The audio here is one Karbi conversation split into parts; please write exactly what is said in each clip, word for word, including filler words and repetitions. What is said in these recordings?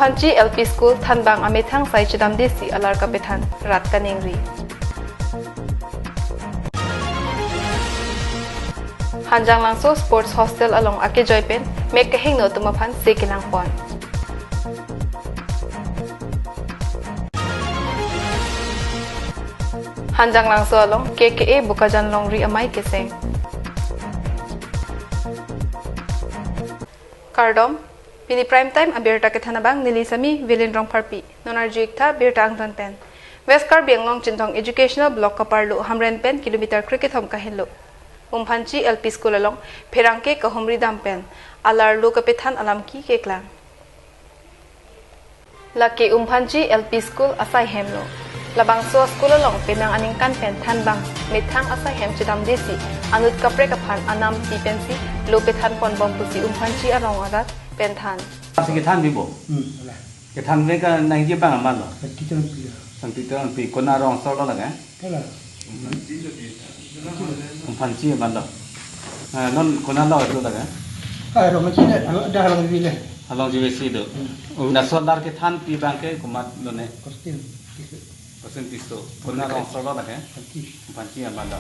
Umphanchi L P School thanbang amethang asai chedamde si alar kapethan rat kaningri. Hanjanglangso Sports Hostel along akejoi pen mek kehingno atum aphan se kelangpon. Hanjanglangso along K K A Bokajan longri amei keseng. Kardom, pini Prime Time abirta kethan abang neli sami Vilin Rongpharpi. Non arju-ik tha birta angton pen. West Karbi Anglong Chinthong Educational Block kaparlo Hamren pen kilometer krekethom kahelo Umphanchi L P School along pherangke kahumri dam pen alar lo kapethan alam keklang. Lake Umphanchi L P School asai hemlo. Labangso school along penang aningkan pen thanbang methang asai hem chedamde si anut kaprek aphan anam pi pensi lo pethanpon bom pusi Umphanchi arong arat pen than. Masih kita than bibo. Hmm, alah. Kethan mek kaningje abang amat lo. Sangti tangpi. Sangti tangpi, konat arong asor lo lake? Alah. Umphanchi amat lo. Ah, non konat lo itu lake? Ah, arong masih ada, ada arong di le. Along J V C do. Hmm. Laso alar kethanpi abangke komat lo ne? Kostin, Tisso. Kostin Tisso. Konat arong asor lo lake? Sangti. Umphanchi amat lo.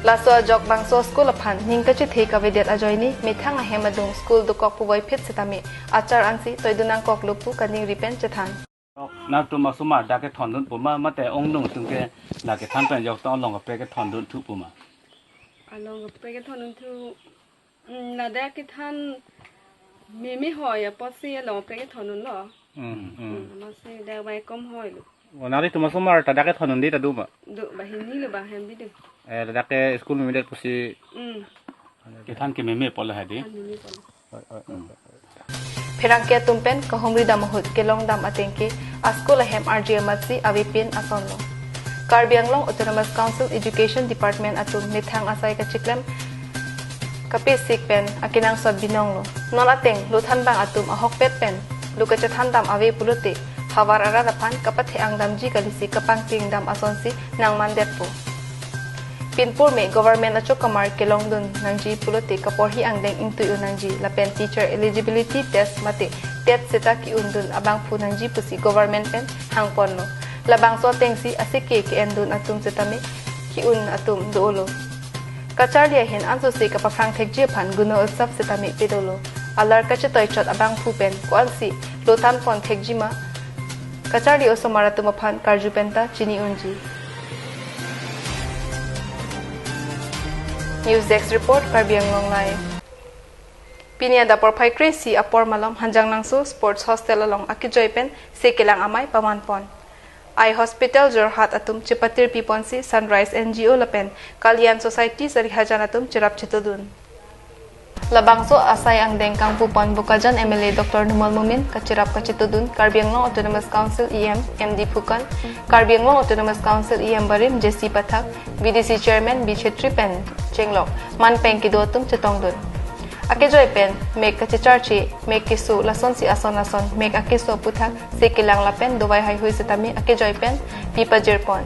Laso ajok bangso school aphan ning kachethe kavedet ajoine methang ahem adung school dokok puvoiphit setame achar ansi toidun nangkoklo pu kaningri pen chethan. Nangtum asomar dak kethondun puma mate ongdung atum ke la kethan pen ajok ta along kaprek kethondun thu puma? Along kaprek kethondun thu, mm, ladak kethan meme hoi apotsi along kaprek kethondunlo. Hmm, hmm. Hmm, amatsi dak baikom hoilo. Oh, nanglitum asomar ta dak kethondunde ta do ma? Do, banghini lo, bang hem bi do. Eh, ladak ke school memedet pusi. Hmm. Kethan ke meme apotlo hadi? Kethan meme apotlo. Oi, oi, oi, oi, oi. Pherangke atum pen kahumri dam ahut kelong dam ateng ke a-school ahem arje amatsi avepin asonlo. Karbi Anglong Autonomous Council Education Department atum methang asai kachiklem kapesik pen akenangsot binonglo. Non ateng lo thanbang atum ahokpet pen lo kachethan dam ave pulote havar arat aphan kapathe-ang damji kalisi kapangting dam asonsi nangmandetpo. Pinpur me government achokamar kelongdun nangji pulote kaporhi angdeng ingtui un nangji lapen teacher eligibility test mate TET seta ki-undun abangphu nangji pusi government pen hangponlo. Labangso atengsi aseke ke-endun atum setame ki-un atum dolo. Kacharli ahin ansose kapaphrang thekji aphan Guno Utsav setame pedolo. Alar kachetoichot abangphu pen ko-ansi lo thanpon thekji ma, kacharli osomar atum aphan karju penta chini unji. News Desk Report, Karbi Anglong Live. Pini adap porphai kre-isi apor malom Hanjanglangso Sports Hostel along akejoi pen se kelang amei pamanpon. Eye Hospital Jorhat atum chepatirpiponsi Sunrise N G O lapen Kalyan Society Sarihajan atum cherap chetodun. Labangso asai angdeng kangpupon Bokajan M L A Doctor Numal Momin kacherap kachetodun Karbi Anglong Autonomous Council E M M D Phukan, Karbi Anglong Autonomous Council E M barim J C Pathak, V D C Chairman B Chhetri pen chenglok manpeng kedo atum chetongdun. Akejoi pen mek kachecharche, mek keso lasonsi ason ason mek akeso aputhak se kelang lapen dovai haihui setame akejoi pen pi pajirpon.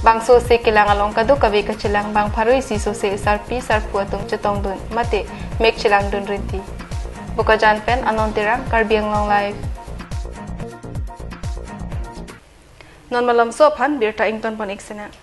Bangso se kelang along kadokave kachelang bang pharo-isi sose sarpi sarpo atum chetongdun mate mek chelangdun rinti. Bokajan pen Anon Terang, Karbi Anglong Live. Non malomso aphan birta ingtonpon-ik sinang.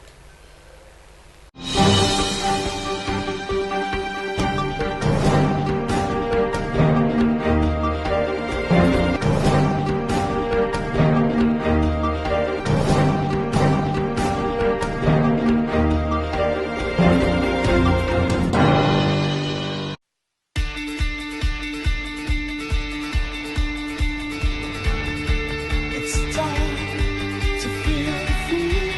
It's time to feel free.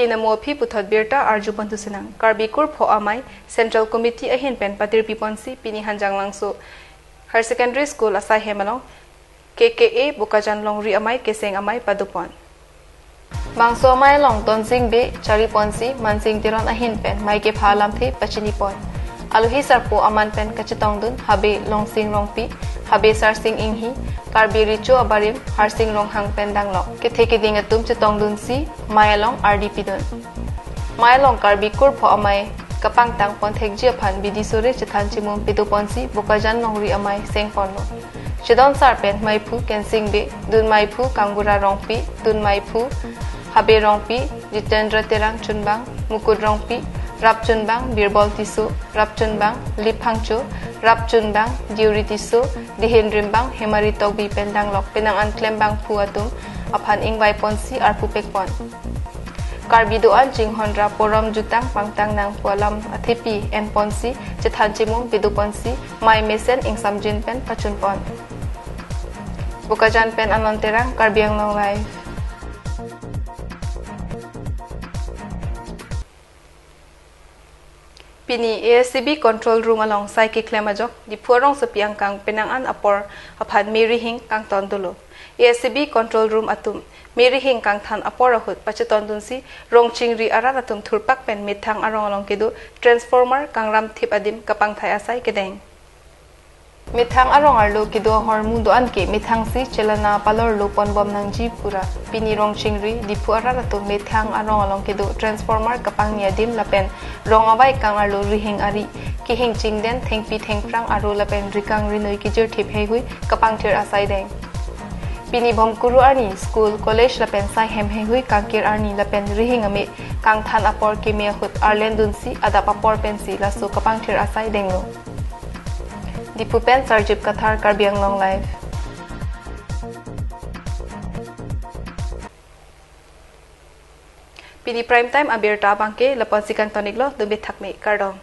Namo aphi puthot birta arju ponthusinang. Karbi Kurpho Amei Central Committee ahin pen patirpi ponsi pini Hanjanglangso Higher Secondary School asai hem along K K A Bokajan Longri Amei Keseng Amei padopon. Bangso amei along Tonsing Bey chari ponsi Mansing Teron ahin pen mei kepha alamthe pachini pon. Alohi sarpo aman pen kachetongdun Habe Longsing Rongpi, Habe Sarsing Inghi, Karbi Recho abarim Harsing Ronghang pen danglok. Kethe keding atum chetongdunsi mei along ardi pidun. Mei along Karbi Kurpho Amei kapangtang pon thekji aphan bidi sore chethan chimum pido ponsi Bokajan Longri Amei seng ponlo. Chedon sar pen meiphu Kensing Bey, dun meiphu Kangbura Rongpi, dun meiphu Habe Rongpi, Jitendra Terang Chunbang, Mukut Rongpi, Rap Chunbang Birbol Tisso, Rap Chunbang Lip Phangcho, Rap Chunbang Deuri Tisso, dihin rimbang Hemari Tokbi pen danglok penang an klembangphu atum aphan ingvai ponsi arpu pek pon. Karbi do-an chinghon ra porom jutang pangtang nang pu alam athepi en ponsi chethan chimum pido ponsi mei mesen ingsamjin pen pachun pon. Bokajan pen Anon Terang, Karbi Anglong Live. Pini A S C B Control Room along sai keklem ajok Diphu arongsopi angkang penang an apor aphan mei rihing kangton dolo. A S C B Control Room atum mei rihing kangthan apor ahut pachetondunsi rong chingri arat atum thurpak pen methang arong along kedo transformer kangram thip adim kapangthai asai kedeng. Methang arong arlo kedo ahormu do-an ke methangsi chelana palorlo ponbom nangji pura. Pini rong chingri Diphu arat atum methang arong along kedo transformer kapangni adim lapen rong avai kang arlo rihing ari, kehing chingden, thengpi thengphrang aro lapen rikang rinoi kejirthip heihui kapangthir asai deng. Pini Bhomkuru arni school, college lapen sai hem heihui kangkir arni lapen rihing ame kangthan apor keme ahut arlendunsi adap apor pensi laso kapangthir asai denglo. Diphu pen Sarjip Kathar, Karbi Anglong Live. Pini prime time abirta abangke lapu-ansi kangtoniklo, dome thakme, kardom.